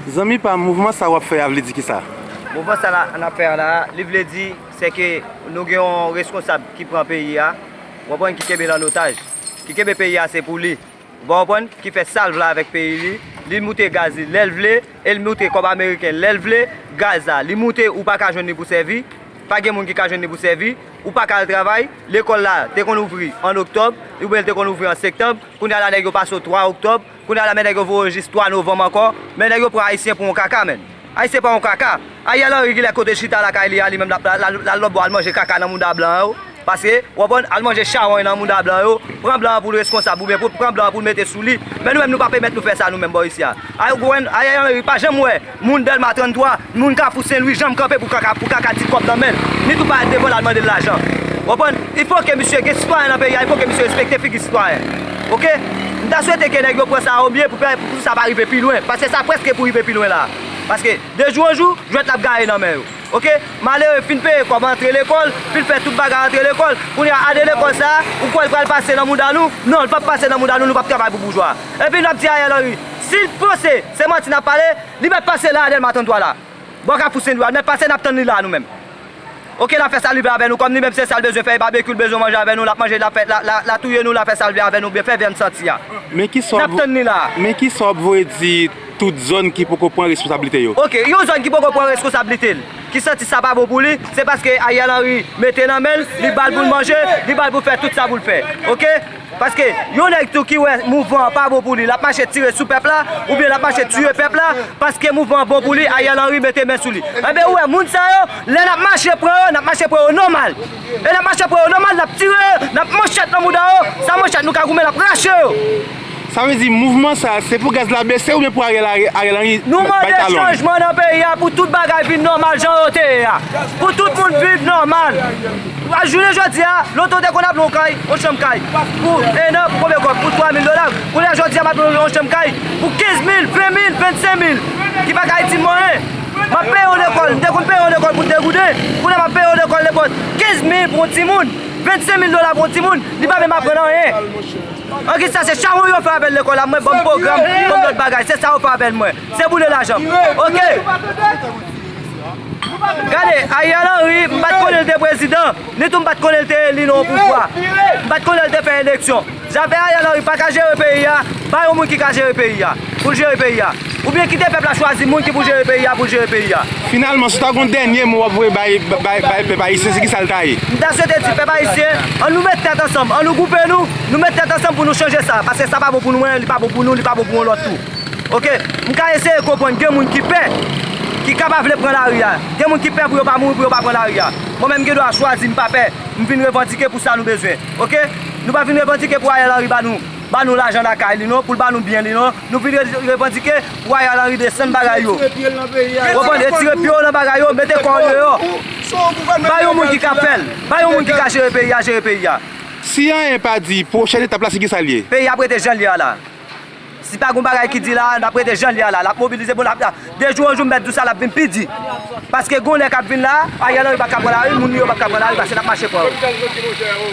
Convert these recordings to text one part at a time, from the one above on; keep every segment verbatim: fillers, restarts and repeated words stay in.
Zanmi pa m, mouvman sa w ap fè a vle di kisa? Mouvman sa la n ap fè a la, li vle di, se ke nou gen yon reskonsab ki pran peyi a, w konprann, ki kenbe l an otaj, ki kenbe peyi a se pou li. Ou pa konprann? Ki fè sa l vle avèk peyi li. Li moute gaz li lè l vle, e l moute kòb ameriken lè l vle. Gaz la, li moute, ou pa ka jwenn li pou sèvi. Pa gen moun ki ka jwenn li pou sèvi. Ou pa ka al travay. Lekòl la te konn ouvri an oktòb, oubyen l te konn ouvri an septanm. Kounye a la, nèg yo pase w twa oktòb. Kounye a la, men nèg yo voye w jis twa novanm ankò. Men nèg yo pran Ayisyen pou yon kaka, menn. Ayisyen pa yon kaka. Ariel Henry genlè kote chita lakay li a, li menm l ap, l ap, l ap lòtbò al manje kaka nan mouda blan yo. Paske, w konprann, al manje chawony nan mouda blan yo, pran blan an pou l reskonsab oubyen pou pran blan an pou l mete sou li. Men nou menm, nou pa pèmèt nou fè sa nou menm bò isi a. Ay, ou konprann, Ariel Henry pa janm wè moun Dèlma tranntwa, moun Kafou Sen Lwi janm kanpe pou kaka, pou kaka ti kòb nan men l, ni tou parèt devan l al mande l lajan. W konprann? Il faut que misye gen sitwayen nan peyi a, il faut que misye respekte figi sitwayen. Oke? M ta swete ke nèg yo pran sa o mye pou, pou sa pa rive pi lwen, paske sa prèske pou rive pi lwen la. Paske de jou an jou, jwèt la ap gaye nan men yo. Oke? Malere fin peye kòb antre lekòl, fin fè tout bagay antre lekòl. Kounye a, ane lekòl sa a, ou kwè l pral pase nan mouda nou? Non, l p ap pase nan mouda nou, nou p ap travay pou boujwa. Epi n ap di Ariel Henry, si l panse se manti n ap pale, li mèt pase la a Dèlma tranntwa la. Bò Kafou Sen Lwi a, l mèt pase, n ap tann li la a nou menm. Oke, l ap fè sa l vle avè nou, kòm li menm se sa l bezwen fè, e babekyou l bezwen manje avè nou, l ap manje, l ap fè, l ap, l ap, l ap touye nou, l ap fè sa l vle avè nou, oubyen fè vyann santi a. Men kisa w ap, n ap tann li la a. Men kisa w ap voye di tout zòn ki poko pran responsablite yo? Oke, yon zòn ki poko pran responsablite l, ki santi sa pa bon pou li, se paske Ariel Henry mete nan men l, li ba l pou l manje, li ba l pou l fè tout sa pou l fè. Oke? Paske yon nèg tou ki wè mouvman an pa bon pou li, l ap mache tire sou pèp la, oubyen l ap mache tiye pèp la, paske mouvman an bon pou li, Ariel Henry mete men sou li. Enben, ou wè, moun sa yo, lè n ap mache pran yo, n ap mache pran yo nòmal. E n ap mache pran yo nòmal, n ap tire yo, n ap manchèt nan mouda yo, sa manchèt nou ka goumen, n ap rache yo. Sa vle di mouvman sa a, se pou gaz la bese oubyen pou Ariel, Ariel Henry bay talon? Nou mande chanjman nan peyi a pou tout bagay vin nòmal jan yo te ye a. Pou tout moun viv nòmal. A jounen jodi a, lontan w te konn ap lwe yon kay, yon chanm kay, pou en an, pou konbyen kòb? Pou twa mil dola. Kounye a jodi a, m ap lwe yon chanm kay pou kenz mil, ven mil, vennsenk mil, ki pa ka itil mwen anyen. M ap peye yon lekòl, m te konn peye yon lekòl pou de gouden. Kounye a, m ap peye yon lekòl nenpòt kenz mil pou yon timoun, vennsenk mil dola pou yon timoun, li pa menm aprann anyen. An kisa se chawony yo fè avè l lekòl la, mwen ban m pwogram, ban m lòt bagay, se sa yo fè avè l mwen. Se boule lajan m. Oke. Gade, Ariel Henry, m pa t konnen l te prezidan, ni tou m pa t konnen l te eli nan yon pouvwa. M pa t konnen l te fè eleksyon. Zafè Ariel Henry pa ka jere peyi a, ba yon moun ki ka jere peyi a, pou l jere peyi a. Oubyen kite pèp la chwazi moun ki pou jere peyi a, pou l jere peyi a. Finalman, si w ta gen yon dènye mo w ap voye bay, bay, bay pèp ayisyen, se kisa l ta ye? M ta swete di pèp ayisyen, ann nou met tèt ansanm, ann nou gwoupe nou, nou met tèt ansanm pou nou chanje sa, paske sa pa bon pou nou menm, li pa bon pou nou, li pa bon pou yon lòt tou. Oke, m ka eseye konprann, gen moun ki pè, ki ka pa vle pran lari a. Gen moun ki pè pou yo pa mouri, pou yo pa pran lari a. Mwen menm, m gen dwa chwazi, m pa pè. M vin revandike pou sa nou bezwen. Oke? Nou pa vin revandike pou Ariel Henry ba nou, ba nou lajan lakay li non, pou l ba nou byen li non. Nou vin re-, revandike pou Ariel Henry desann bagay yo. Konprann? Retire pye w nan bagay yo, mete kò w deyò. Ba yon moun ki ka fè l. Ba yon moun ki ka jere peyi a, jere peyi a. Si anyen pa di, pwochèn etap la, se kisa l ye? Peyi ap rete jan l ye a la. Si pa gon bagay ki di la, n ap rete jan l ye a la. L ap mobilize pou l ap, de jou an jou, m mèt di w sa, l ap vin pi di. Paske gon lè k ap vin la, Ariel Henry pa ka pran lari, moun li yo pa ka pran lari, paske n ap mache pran yo.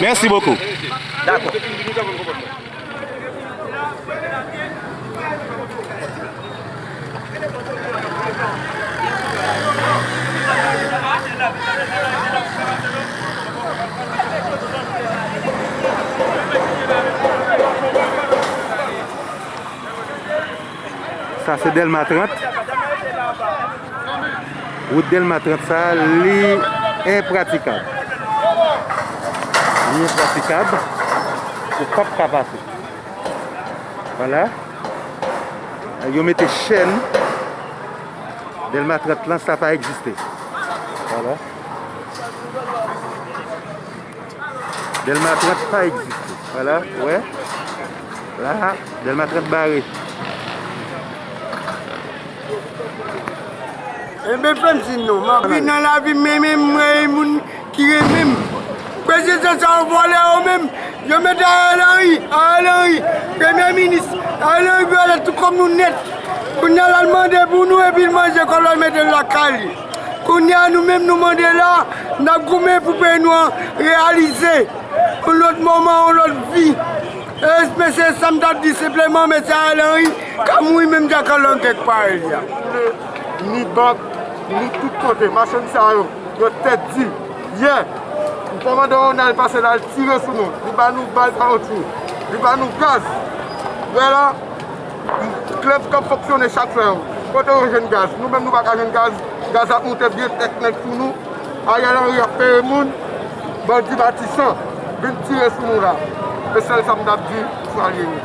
Merci beaucoup. Dakò. Sa se Dèlma trant. Wout Dèlma trant sa, li enpratikab. Li enpratikab. Ou p ap ka pase. Vwala. Yo mete chèn. Dèlma trant lan, sa pa egziste. Vwala. Dèlma trant pa egziste. Vwala, ou wè. La, Dèlma trant bare. Enben, fè m siy non, m ap viv nan lavi m, men, men mwen, moun ki renmen m. Prezidan sa yo vòlè yo menm, yo mete Ariel Henry, Ariel Henry, premye minis, Ariel Henry vòlè tout kòb nou nèt. Kounye a l al mande pou nou epi l manje kòb la l mete l lakay li. Kounye a nou menm nou mande la, n ap goumen pou peyi nou an reyalize yon lòt moman, yon lòt vi. E mesye, sa m t ap di senpleman, mesye Ariel Henry ka mouri menm jan ak lòt nèg parèy li a. Ni bank, ni tout kote, machann sa yo, yo tèt di. Yè, kòmandan Ronald pase la, l tire sou nou. Li ba nou bal pa yon twou. Li ba nou gaz. Wè la, klèb k ap fonksyone chak jou. Kote yo jwenn gaz? Nou menm nou pa ka jwenn gaz. Gaz ap moute byen tèt nèg sou nou. Ariel Henry ap peye moun. Bandi Matisan vin tire sou nou la. E sèl sa m t ap di sou Ariel.